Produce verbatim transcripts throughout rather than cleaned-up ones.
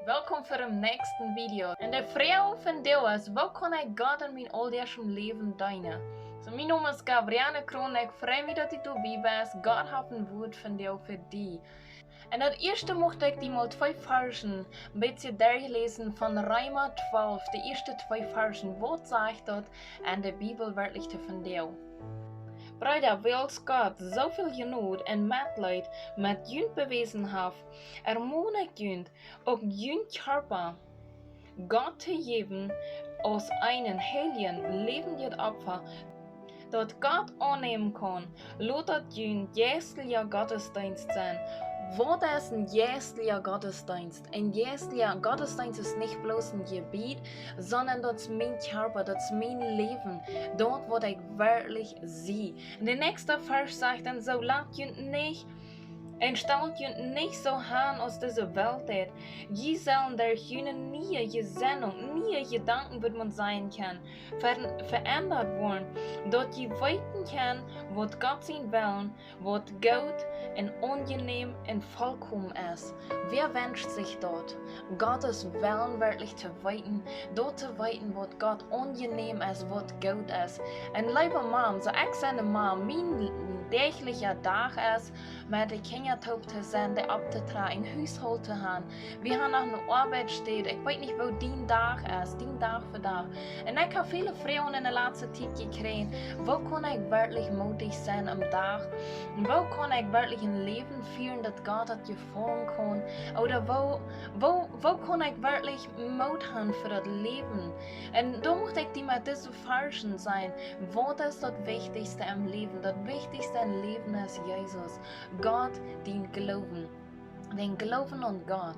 Welkom fa daut näakjste Video. Un de Froag vondoag es: Woo kaun ekj Gott en mien auldachschem Läwen deenen? So, mien Nomen es Gabriele Kroon, ekj frei mie, daut du doabie best. Gott haft een Wuat vondoag fa die. Un daut ieeschte mucht ekj die mol twee Varschen een bät derchläsen von Reema twalf, de ieeschte twee Varschen. Waut sajcht daut en de Bibel werkjlich to vondoag? Breeda, wiels Gott soo väl Jnod un Metleet met junt bewäsen haft, ermon ekj junt, uk jun Kjarpa Gott to jäwen aus een heiljet, läwendjet Opfa, daut Gott aunnämen kaun. Lot daut jun jeistelja Gottesdeenst sennen. Waut es een jeistelja Gottesdeenst? Een jeistelja Gottesdeenst es nich bloos een Jebäd, sonda daut es mien Kjarpa, daut es mien Läwen, daut waut ekj werkjlich sie. Un de näakjste Varsch sajcht dan: Soo lat junt nich un stalt junt nich soo aun aus dise Welt deit. Jie sellen derch june niee Jesennunk, niee Jedanken, waut maun sajen kaun, ver-, veendat woaren, daut jie weeten kjennen, waut Gott sien Wellen, waut goot un aunjenäm un volkomen es. Wäa wenscht sikj daut, Gott sienen Wellen werkjlich to weeten, daut to weeten, waut Gott aunjenäm es, waut goot es? Un leewe Mom, soo ekj sie eene Mom, mien däachlicha Dach es, met de Kjinja toop to sennen, dee opptotrakjen, Hushoolt to haben. Wie haben noch eene Oabeitsstäd. Ekj weet nich, woo dien Dach es, dien Dach fa Dach. Un ekj hab väl Froagen en de latste Tiet jekjräajen: Woo kaun ekj werkjlich moodich sennen aum Dach? Woo kaun ekj werkjlich een Läwen fieren, daut Gott daut jefaulen kaun? Ooda woo, woo, woo kaun ekj werkjlich Moot haben fa daut Läwen? Un doa mucht ekj die met dise Varschen sajen: Waut es daut Wichtichste em Läwen? Daut Wichtichste em Läwen es Jesus. Gott, dän Gloowen. Dän Gloowen aun Gott.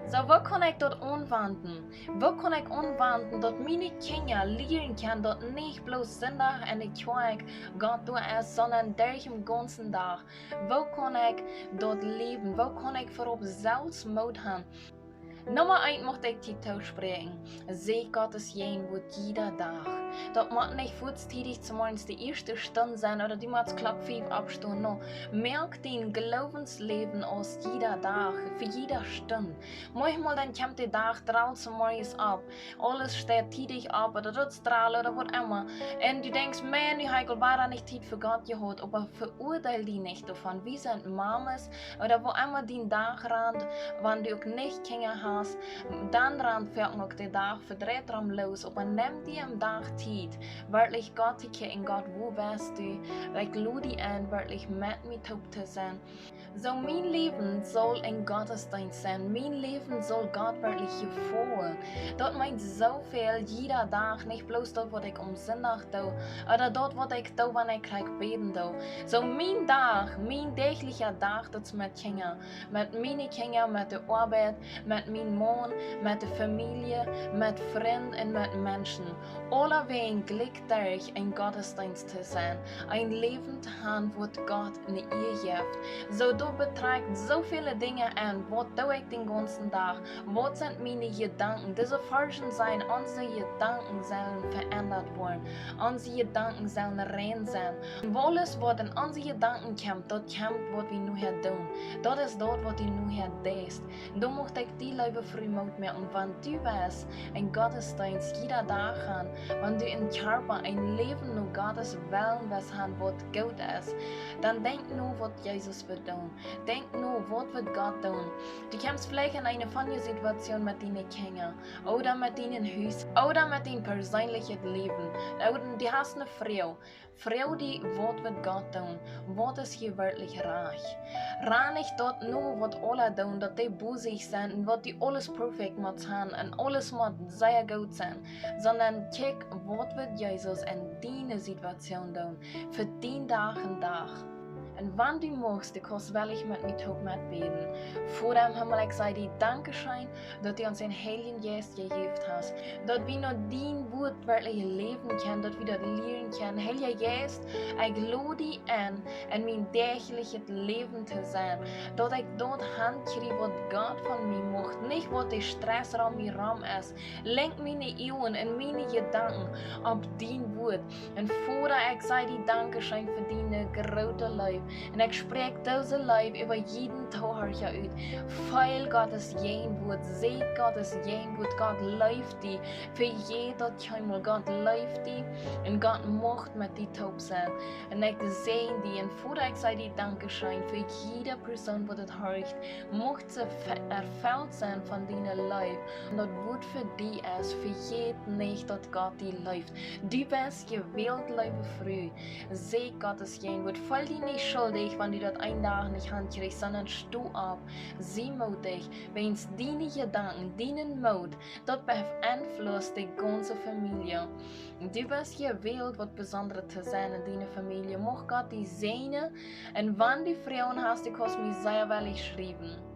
Soo, woo kaun ekj daut aunwenjen? Woo kaun ekj aunwenjen, daut miene Kjinja lieren kjennen, daut nich bloos Sindach en de Kjoakj Gott doa es, sonda derch dän gaunzen Dach? Woo kaun ekj daut läwen? Woo kaun ekj verop selfst Moot haben? Numma eent mucht ekj die toospräakjen: Säkj Gott sien Wuat jieda Dach. Daut mott nich fuaz tiedich zemorjes de ieeschte Stund sennen ooda du motst Klock fief oppstonen. Nä, moak dien Gloowensläwen aus jieda Dach, fa jieda Stund. Maunchmol dan kjemt de Dach drol zemorjes opp, aules steit tiedich opp, ooda daut es drol ooda waut emma. Un du denkjst: Maun, nu hab ekj aul wada nich Tiet fa Gott jehaut. Oba veuadeel die nich doavon. Wie sent Mames, ooda woo emma dien Dach rant, wan du uk nich Kjinja hast, dan rant foaken uk de Dach vedreit rom loos. Oba nemm die aum Dach Tiet, werkjlich Gott to kjikjen: Gott, wua best du? Ekj lod die en, werkjlich met mie toop to sennen. Soo, mien Läwen saul een Gottesdeenst sennen. Mien Läwen saul Gott werkjlich jefaulen. Daut meent soo väl, jieda Dach, nich bloos daut, waut ekj aum Sindach doo, ooda daut, waut ekj doo, wan ekj krakjt bäden doo. Soo, mien Dach, mien däachlicha Dach, daut es met Kjinja, met miene Kjinja, met de Oabeit, met mienen Maun, met de Famielje, met Frind un met Menschen. Aulawäajen jlikj derch een Gottesdeenst to sennen, een Läwen to haben, waut Gott ne Ea jeft. Soo, daut betrakjt soo väl Dinja aun. Waut doo ekj dän gaunzen Dach? Waut sent miene Jedanken? Dise Varschen sajen, onse Jedanken sellen veendat woaren. Onse Jedanken sellen rein sennen. Un aules, waut en onse Jedanken kjemt, daut kjemt, waut wie nohäa doonen. Daut es daut, waut du nohäa deist. Doa mucht ekj die, leewe Fru, Moot moaken: Wan du west een Gottesdeenst jieda Dach haben, wan du em Kjarpa een Läwen no Gott sienen Wellen west haben, waut goot es, dan denkj no, waut Jesus woat doonen. Denkj no, waut woat Gott doonen. Du kjemst veleicht en eene funny Situation met diene Kjinja, ooda met dien Hus, ooda met dien perseenlichet Läwen. Ooda du hast eene Froag. Froag die: Waut woat Gott doonen? Waut es hia werkjlich rajcht? Ran nich daut no, waut aule doonen, daut dee bosich sent un waut dee aules perfekt motten haben un aules mott sea goot sennen, sonda kjikj, waut woat Jesus en diene Situation doonen, fa dien Dach un Dach. Un wan du muchst, du kaust wellich met mie toop metbäden. Voda em Himmel, ekj saj die Dankscheen, daut du ons dän Heiljen Jeist jejäft hast, daut wie no dien Wuat werkjlich läwen kjennen, daut wie daut lieren kjennen. Heilja Jeist, ekj lod die en, en mien däachlichet Läwen to sennen, daut ekj daut hankjrie, waut Gott von mie mucht, nich waut de Stress rom mie rom es. Lenkj miene Uagen un miene Jedanken opp dien Wuat. Un Voda, ekj saj die Dankscheen fa diene groote Leew. Un ekj spräakj dise Leew äwa jieda Tohorcha ut. Feel Gott siene Jäajenwoat, see Gott siene Jäajenwoat. Gott leeft die. Vejäw daut kjeenmol. Gott leeft die. Un Gott mucht met die toop sennen. Un ekj säajen die. Un Voda, ekj saj die Dankscheen fa jiede Persoon, waut dit horcht. Mucht see ve-, erfelt sennen von diene Leew. Un daut Wuat fa die es, vejät nich, daut Gott die leeft. Du best jewält, leewe Fru. See Gott siene Jäajenwoat. Feel die nich schuldich, wan du daut een Dach nich hankjrichst, sonda sto opp. Sie moodich. Wäajens diene Jedanken, dienen Moot, daut beeinflusst de gaunze Famielje. Du best jewält, waut Besondret to sennen en diene Famielje. Mucht Gott die säajnen. Un wan du Froagen hast, du kaust mie sea woll schriewen.